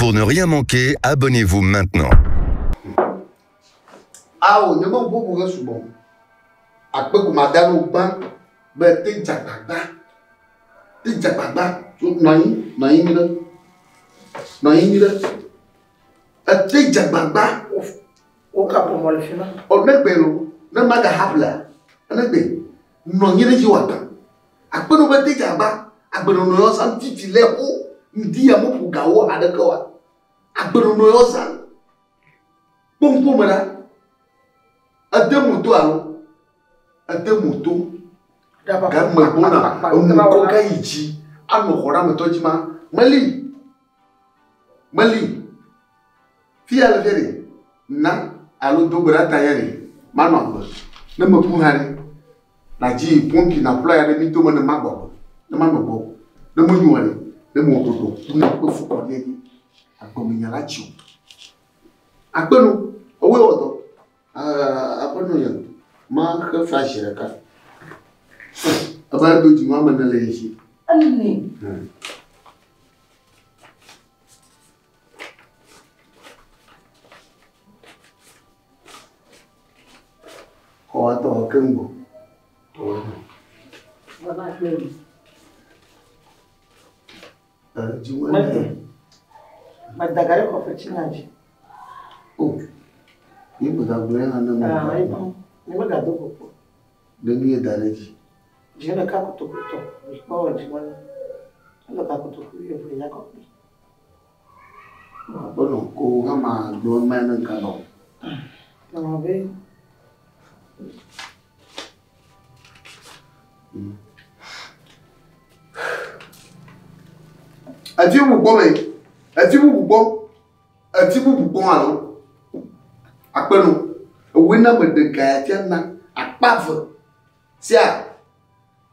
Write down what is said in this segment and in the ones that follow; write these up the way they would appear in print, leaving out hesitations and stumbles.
Pour ne rien manquer, abonnez-vous maintenant. Ao, nye me ʋuʋu he sugbɔ. Akpe ko mada ɖo gbã be te dze agbagba. Te dze agbagba. Nɔ anyi, nɔ anyi nyuiɖe. Nɔ anyi nyuiɖe. Ete dze agbagba. Wo kaƒomɔ le fi ma. O ne gbe lo, ne magaha ƒlea, ne gbe. Nɔ anyi ɖe dzi wòagbã. Akpe ɖo be te dze agbagba. Agbenɔnɔ yɔ zã titi le xo. Ŋdi ya meƒo gawo haɖeke oa. Agbenɔnɔ yɔ zã. Kpɔ ŋkume ɖa. Ede moto alo? Ede moto. Game gbɔna enu kɔ ga yi dzi anɔ xɔ ɖe ametɔ dzi ma. Meli. Meli. Fia le fia ɖe. Na alo do gbe ɖa ta ya ɖe. Manɔ agbe. Ne meku hã ɖe. Nadzi pɔmpi naƒla ya ɖe mi dome ne magbɔ agbe. Ne manɔ gbɔ. Ne menyoa ɖe. Ne mewɔ ɖoɖo ku ne kpe fu kɔ ɖe dzi. Agbemenya la tsi o. Akpe nu. Ewoe wɔ dɔ. Aƒenɔ nye, maxe fea zi ɖeka. Eva do dzi ame ne le ye si. Eni. Xɔa tɔ keŋ gbɔ. Meda ga ɖe kɔfetsi na dzi. O, ye megagblɔe hã ne me. Nye megado go kpɔ. Ɖe nu ye da ɖe dzi. Dzi ɖeka kotoku tɔ, kpɔ wɔ dzi wɔna. Ele ga kotoku ye ʋu ya kɔkpe. Aƒenɔ ko hã ma gblɔ mɛ ne nka nɔ. Nɔ be. Eti bubu kpɔ me. Eti bubu kpɔ. Eti bubu kpɔ alo. Akpeno. Ewoe na me ɖe ga ya fia na akpa ve. Sia.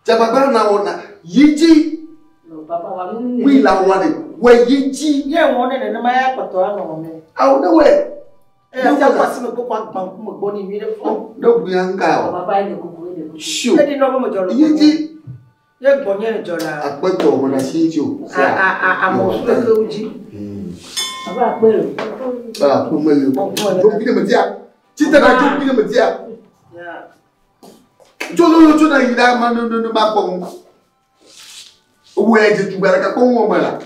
Dzagbagba na wɔ na yi dzi. Wi la wɔ ɖe. Wɔ yi dzi. Ye wɔ ne nenema ya kpɔtɔ anɔ me. Awo ne wɔe. Eya sia kɔ asi me gbɔ kɔ agbã ŋkume gbɔ ne nyuie ɖe fɔ. Ne ʋu ya ŋka o. Sio. Eɖi nɔ be medzɔ le. Yi dzi. Ye gbɔ nye dzɔ la. Akpetɔ me ɖe asi dzi o. Amewo su ɖe kewo dzi. Ava akpe lo. Ah, akpe meli o. Dzo bi ne media. Tite na dzo bi ne media. Dzo dzo dzo na yi ɖa ma ne ne ma kpɔ ŋu. Owó ya dze tugbe ɖeka kpɔ ŋu me la.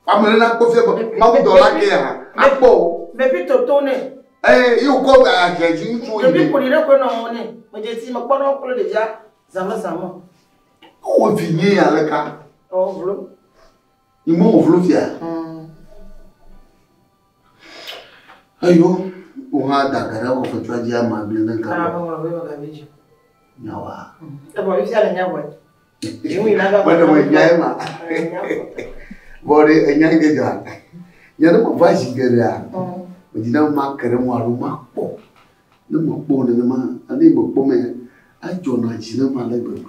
Ame ɖe na kpɔ fia be Mawu dɔla ke ya akpɔ o. Mepi toto ne. Ee, ye wòkɔ ahɛ dzi ŋutsuwo yi. Ɖevi ƒo ɖi ɖe koe nɔ ŋu ne. Medze si mekpɔ ne wokplɔ ɖevia zãme zãme. Wowɔ vi nyui ya leka. Ɔ vlo. Ime wò vlo fia. Eyo, wò hã da ga ɖe xɔfetsua dzi ama gblẽ ne nka. Ah, meŋlɔ be megavi dzi. Nyawa. Evɔ fifia le nya vɔe. Dziŋui na va. Mene me nya ema. Vɔ ɖe enya ŋke dzɔa. Nye ne meva zi geɖea, medina be make ɖe ŋu alo makpɔ. Ne mekpɔ nenema, ne mekpɔ me, edzɔna dzi nam ale gbegbe.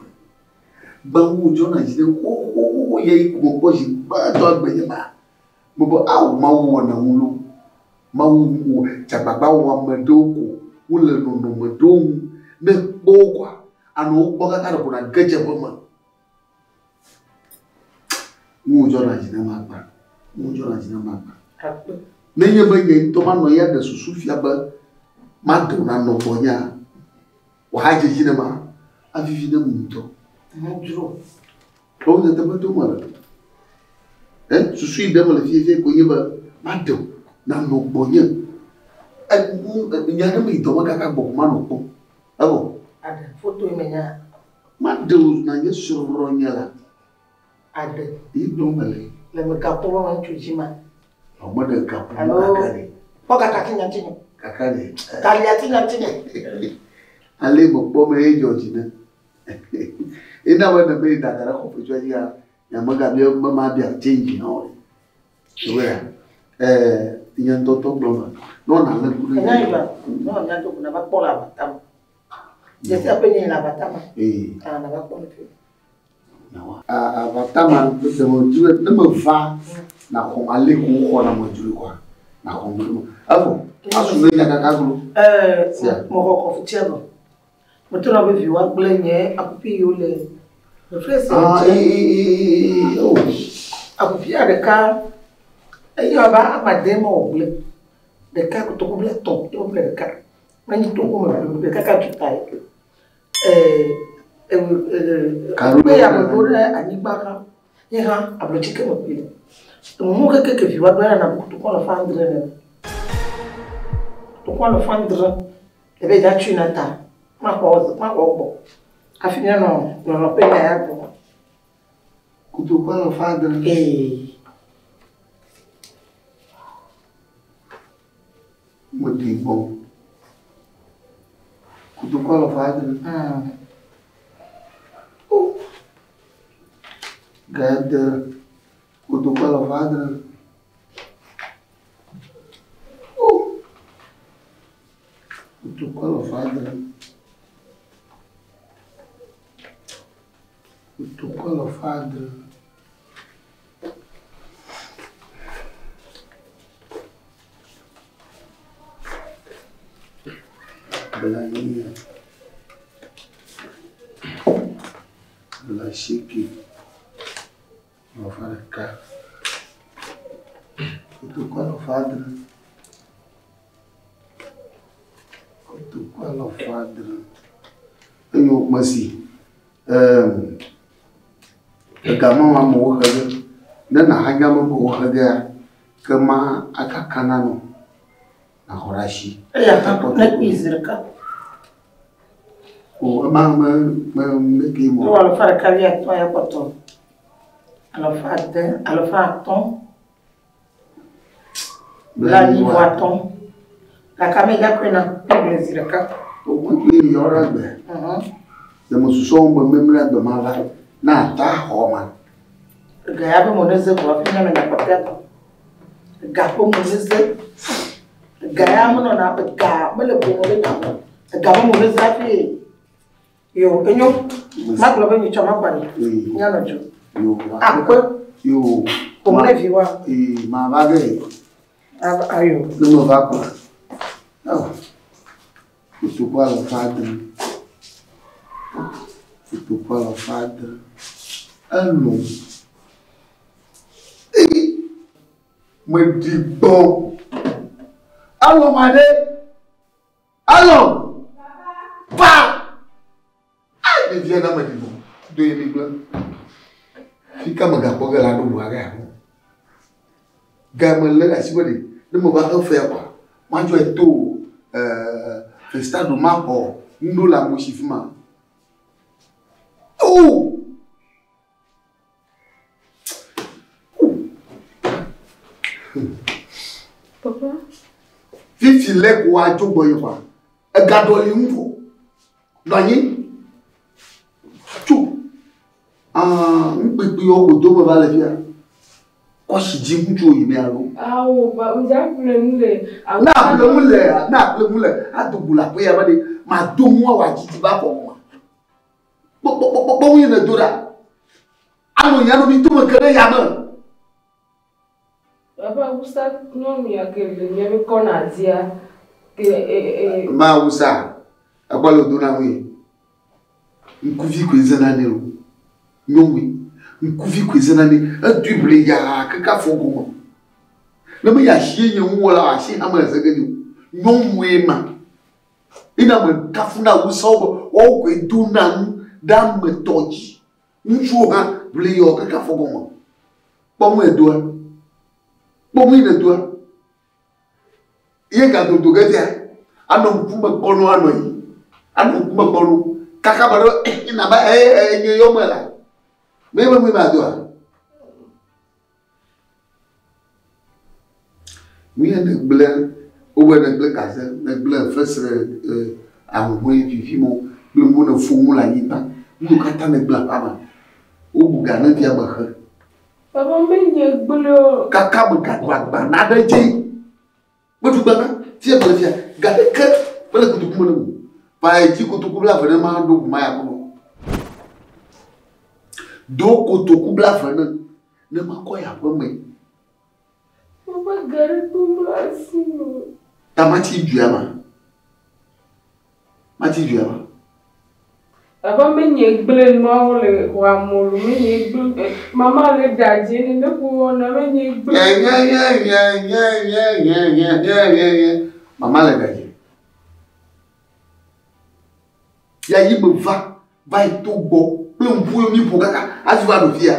Gbã wu dzɔna dzi nam xoxoxoxo ye yi ko mekpɔ zi gbãtɔ agbe nye ma. Mebe awu Mawu wɔna ŋu lo. Mawu wɔ dzagbagba wɔ ame ɖewo ko wole nɔnɔme ɖewo ŋu. Ne ekpɔ wo koa, anɔ wo kpɔ kaka ɖeko nàge dze ƒe me. Ŋu dzɔna dzi nam akpa. Ŋu dzɔna dzi nam akpa. Akpe. Nenye be nye ŋutɔ manɔ ya ɖe susu fia be maɖe wò nanɔ gbɔnyea, wòahadze dzi ne ma, avivi ne ŋutɔ. Ŋu dzro. Wo nyateƒe to me le. Susu yi ɖe me le fiefie ko nye be maɖe wò nanɔ gbɔnye. Nya ɖe me yi dɔme kaka gbɔ ko manɔ kpɔm. Evɔ. Aɖe foto yi me nya. Maɖe wò nanye srɔ̃nye la. Aɖe. Yi gblɔm mele. Le me gaƒo be ŋutsu dzi ma. Ɔ meɖe gaƒo Alo kaka ɖe. Kpɔ kaka ti nya ti nye. Kaka ɖe. Kalia ti nya ti nye. Ale mekpɔ me ye dzɔ dzi ne. Ena be ne me yi dada ɖe xɔfetsua dzia, nya megabia be mabia change na wo. Wea, nye ŋutɔ tɔ gblɔ me. Ne wòna lé ŋku ɖe Enya yi ba, ne wònya do ko na va kpɔ le abata me. Dzesi aƒe nye le abata me. Ee. Ah, na va kpɔ le fi. Abata ma, ne me dzi be ne me va, na xɔ ale ko xɔ na me dzro koa, na xɔ me ɖo. Evɔ, asu ne nya kaka glo. Sia. Mexɔ kɔfutsia vɔ. Metɔ na be viwoa gblẽ nye aƒuƒi yiwo le reflexi. Ah, ee, ee, ee, oh. Aƒuƒia ɖeka. Eye abe amade ma wògblẽ. Ɖeka kotoku bla tɔ̃ ye woƒle ɖeka. Menye togo me ƒle ɖeka ka tuta ye. Ee, kpe ya me ɖo ɖe anyigba hã. Nye hã ablɔtsike me ƒle. Enu keke ke vi wa ɖo na kotoku alafa adre nene. Kotoku alafa adre. Ebe dza tsui na ta. Maxɔ maxɔ gbɔ. Hafi míanɔ lɔlɔ ƒe nya ya gblɔm. Kotoku alafa adre. Ee. Meɖi gbɔ. Kotoku alafa adre. O. Ga de kotoku alafa adre. O. Kotoku alafa adre. Kotoku alafa adre. Blanyi. Blasieke. Alafa ɖeka. Kotoku alafa adre. Kotoku alafa adre. Enyo mesi. Ehm. Ega ma amewo xe ge. Ne nàhanya me be woxe gea, ke ma akaka na nɔ. Nàxɔ ɖe asi. Eya hã ne kpui zi ɖeka. O ema me me meke mɔ. Ewɔ alafa ɖeka wuiatɔ̃ ya kpɔtɔ. Alafa ade, alafa atɔ̃. Blanyi vɔ atɔ̃. Gake ame ya koe na egblẽ zi ɖeka. Wokpekpe yɔ ɖe gbe. Le me susɔ be memlɛ gbe ma va na ata xɔ ma. Ga ya be mo ne ze vɔ hafi míanɔ nyakpɔkpɔa gblɔm. Ga ƒe mo ne ze. Ga ya menɔna ga mele ƒome ɖe nya me. Ga be mo ne ze hafi yo enyo. Magblɔ be nyitsɔ makɔ anyi. Míanɔ dzo. Yo. Akpe. Yo. Ƒome ne vi wa. Ee ma va ge. Ayo. Ne me va kɔ. Awɔ. Kotoku alafa adre. Kotoku alafa adre. Elo. Ee. Meɖi gbɔ. Alɔ ma ɖe. Alɔ. Pa. Ayi ɖevia na meɖi gbɔ. Do ye mi gblẽ. Fika megakpɔ ge la ɖo ʋua ge ya. Ga me lé ɖe asi be ɖe ne meva xe fea kɔa, madzɔe to Festado maxɔ nuɖo le amewo si fi ma. O! Papa. Fifi lé ko adzo gbɔ yi kɔa, egaɖɔ li ŋu vɔ. Nɔ anyi. Tso. Ah, nukpekpewo ko do me va le fia. Kɔsi dzi ŋutsuwo yi ne alo. Awo ba ŋdza ƒle nu le. Na ƒle nu le, na ƒle nu le. Ado go le aƒe ya me ɖe. Ma do nua wò adzidzi va kɔ ma. Kpɔ kpɔ kpɔ kpɔ ŋu ne do ɖa. Ano nya no mi do me ke ɖe ya me. Papa wusa nyɔnu ya ke le mía be kɔna dzia. Ke e e. Ma wusa. Ekpɔ le do na ŋui. Ŋkuvi koe zena nɛ o. Nyɔnue. Ŋkuvi koe zena nɛ. Edoe ʋli yaa keke afɔ gɔme. Ne menye asie nye ŋuwɔla o, asi hã mele ze ge nɛ o. Nyɔnue ma. Ina me kafu na wusawo be woawo koe dona nu ɖe ame tɔ dzi. Ŋutsuwo hã ʋli yɔ keke afɔ gɔme. Kpɔ ŋue doa. Kpɔ ŋue ne doa. Ye gadodo ge fia. Anɔ ŋkume kpɔnu anɔ yi. Anɔ ŋkume kpɔnu. Kaka be ɖe ina be ee nye yɔ me la. Me be ŋue ma doa. Nu ya ne gblẽ, wobe ne gblẽ gaze, ne gblẽ fesre ahuhɔ̃e vivimɔ kple nuwo ne fo ŋu le anyigba. Nu yiwo katã ne gblẽ aƒea me. Wobu ga ne via me xe. Papa menye gblẽ o. Kaka me gaɖu agba na ɖe dzi. Meɖu gba na fia mele fia. Ga ɖeke mele kotoku me ne o. Va dzi kotoku blaeve ne ma ɖo ʋu ma ya kpɔ. Do kotoku blaeve ne ne makɔ yi aƒe me. Papa ga ɖe kpe mlɔ asi me. Ta matsi dua ma. Matsi dua ma. Papa menye gblẽ nuawo le xɔa me o, menye gblẽ mama le ɖa dzi ne ne ko wɔna menye gblẽ. Nye mama le ɖa dzi. Ya yi me va va yi to gbɔ kple ŋku mi ƒo kaka hafi va ɖo fia.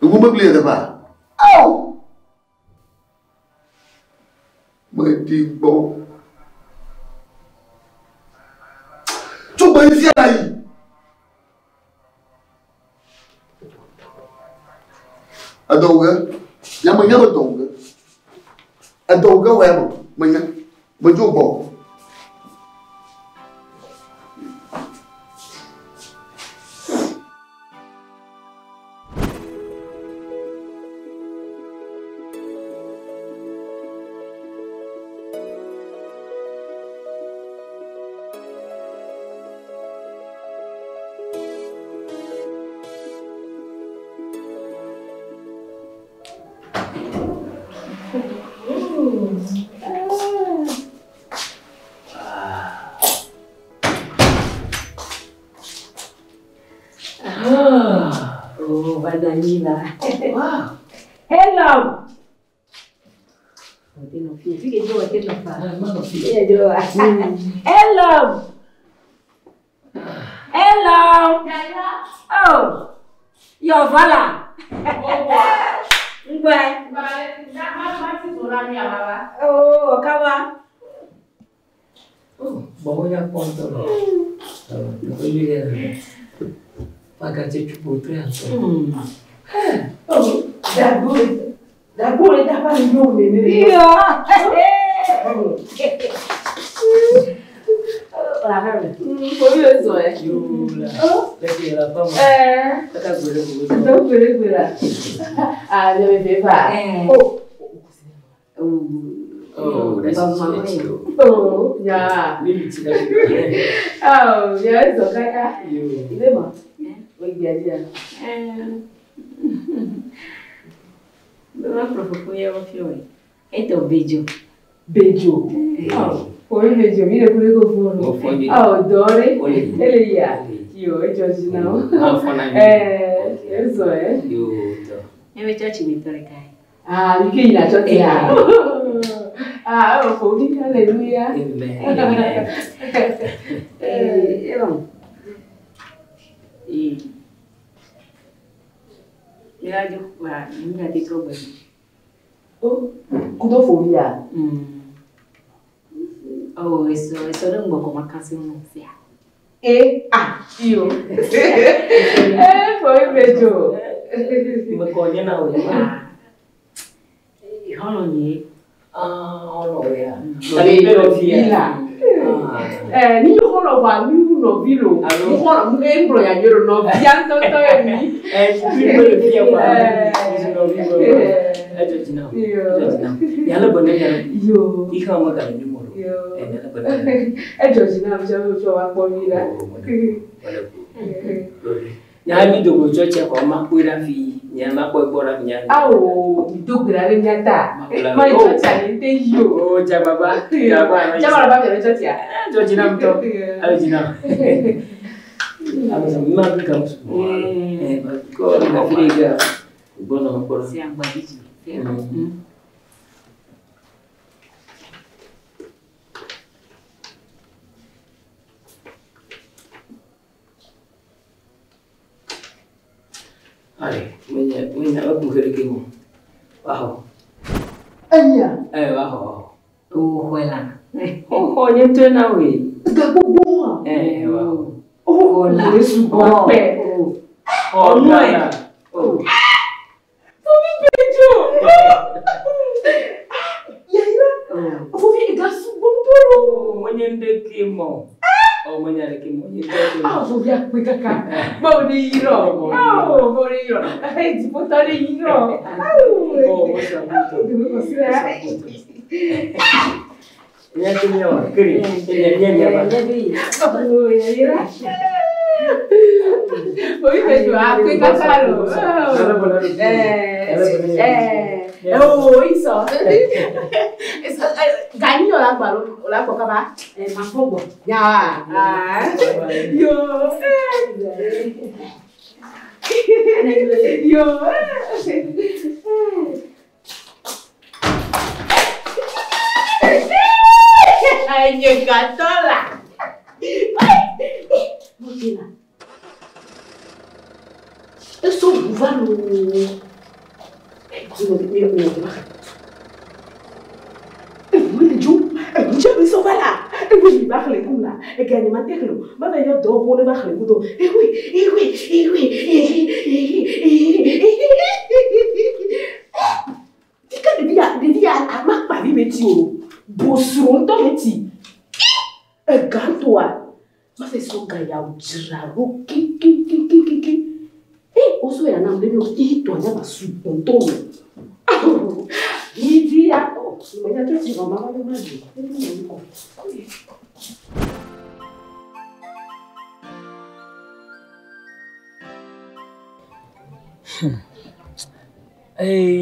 Eŋu megblẽ yɛ teƒea? Ao! Meɖi gbɔ. Tso gbe yi fia yi. Edɔ wò ge. Ya menya be dɔ wò ge. Edɔ wò ge wɔ ya me. Menya. Medzo gbɔ. Oh, Vanilla. Wow. Hello. Hello. Hello. Oh. Yo, voilà. Ngwe. Oh, kawa. Bawanya kpɔntɔ lɔ. Ɔyi yɛ Fagatse tsubo tre atɔ. Oh, dagbo dagbo le daba le yɔ nene. Yo. La femme. Omi le zɔ yɛ. Yo la. Lɛti yɛ la fama. Ɛɛ. Kaka gbere gbere. Dɔ gbere gbere. Ah, ne bɛ fɛ fa. Oh. Oh, that's sweet. Oh, nya. Mi ti la. Oh, nya zɔ kaka. Yo. Ile ma. O gbia dia. Bẹ́ẹ̀ kúrò yẹ wọ́n fi ọ̀rẹ́. Ètò òbejò. Bejo. Oh, omi bejo mi le kule ko fún Mo fɔ mi. ọ. Oh, dɔɔre. Ole. Ele ya. Yo, edzɔ dzi na wo. Ma fɔ na mi. Ɛɛ, ezɔ yɛ. Yo tɔ. Ẹ bẹ chọ́ọ̀chì mi tọrẹ ká yẹ. Ah, mi ke yina tsɔtsi ya. Ah, o ko mi hallelujah. Amen. Amen. Ẹ bọ̀. Ee. Mílájú wà nígbà tí tó gbẹ̀mí. Oh, kudo fo mi ya. Oh, èso èso ló ń gbọ̀kọ̀ máa kán sí wọn sí à. Eh, ah, iyo. Eh, fo mi bejo. Me kɔ nye na o ye ma. Ìhọ́nà yìí. Ah, ɔlɔ ya. Tabi bɛ lɔ fi ya. Ila. Eh, ni yo xɔlɔ wa mi wu nɔvi lo. Alo. Mu xɔlɔ mu ke ŋgblɔ ya nyuie lo nɔvia ŋutɔŋutɔ ye mi. Ɛ fi bɛ lɔ fi ya kwa. Nɔvi bɛ lɔ. Edzɔ dzi na o. Yo. Edzɔ dzi na o. Yàrá bɔ ne yàrá. Yo. Ihe ọma gara n'ime ụlọ. Yo. Ẹ yàrá bɔ ne yàrá. Edzɔ dzi na ame sia ame tsɔ wa kpɔ mi la. Nya mi dogo tsɔtsi kɔ ma kpɔe ɖa fi nya ma kpɔe gbɔ ɖa fi nya. Awo, mi do gbe ɖa ɖe mía ta. Makula. Ma yi tsɔtsia ne te yi o. O jagbagba jagbagba. Jabala ba miabe tsɔtsia. Edzɔ dzi na ŋutɔ. Edzɔ dzi na. Ame sɔ mi ma bi kam su. Ɛ kɔ na fi de ga gbɔnɔ kpɔ. Sí àgbà díjì. Ale menya menya ba kun kere ke mo. Wa ho. Enyia. Ɛ wa ho wa ho. Owó xɔ la. O xɔ nye ŋutɔ na woe. Ga gbogbo hã. Ɛ wa ho. Oh, la. le sugbɔ kpɛ. Ɔnu ɛ. O. Fofi bedzo. Yayira. Fofi ega sugbɔ ŋutɔ lo. Menye ŋɖeke mɔ. Ɔ menye ɖeke mɔ nye ŋutɔ ke mɔ. Ah, fofi akpe kaka. Bawo ne yirɔ. Awo, bawo ne yirɔ. Dzipotɔ ne yirɔ. Awo. Ɔ mo sɔ ŋutɔ. Deme kɔsi la. Nya ke mía wa kere. Nya nya nya ba. Oh, yayira. Oyi me jo akpe kaka lo. Oh, iso. Gani yo la gba lo, la gbɔ kaba. Ma fɔ gbɔ. Nyawa. Ah. Yo. Yo. Nye gatɔ la. Mɔtela. Eso ʋu va loo.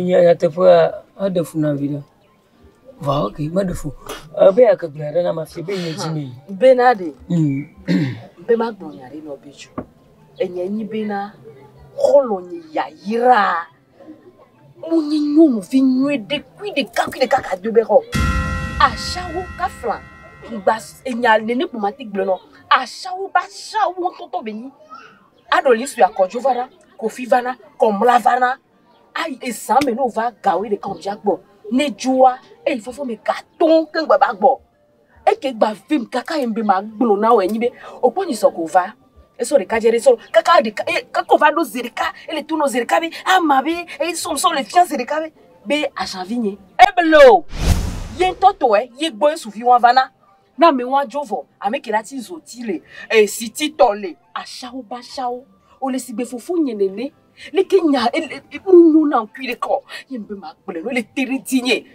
Nyateƒea eɖe fu na vi ɖe. Vɔ ok, meɖe fu. Ebe ya ke gblɔe ɖe na ma fie be nye dzi mee. Bena ɖe. Be magblɔ nya ɖe nɔ be dzo. Enye nyi bena xɔlɔ̃ nye yayra. Mo nye nyɔnuvi nyuie ɖe kui ɖeka kui ɖeka ka do be xɔ. Asawo kafla ŋgba enya nene kpo ma te gblɔ nɔ. Asawo ba asawo ŋutɔtɔ be nyi. Aɖo li sue akɔdzo vana, kofi vana, kɔmla vana. Ayi ezã me ne wova gawoe ɖeka wòdza gbɔ. Ne dzoa, eyi fɔfɔ me gatɔ̃ keŋ gba ba gbɔ. Eke gba vem kaka ye be ma gblɔ na wɔ enyi be okpɔ nyisɔ ko va. Esɔ ɖeka dze ɖe sɔ kaka ɖeka e kaka wòva ɖo zi ɖeka ele to nɔ zi ɖeka be ama be eye sɔmsɔm le fia zi ɖeka be be azavi nye. Eble o. Ye ŋutɔ tɔe ye gbɔ ye suvi wa vana. Na ame wa dzo vɔ ame ke la ti zoti le esiti tɔ le asawo ba asawo. Wole si gbe fofo nye nene. Leke nya ele nyo na ŋkui ɖeka o. Ye be ma gblɔe no ele te ɖe dzi nye.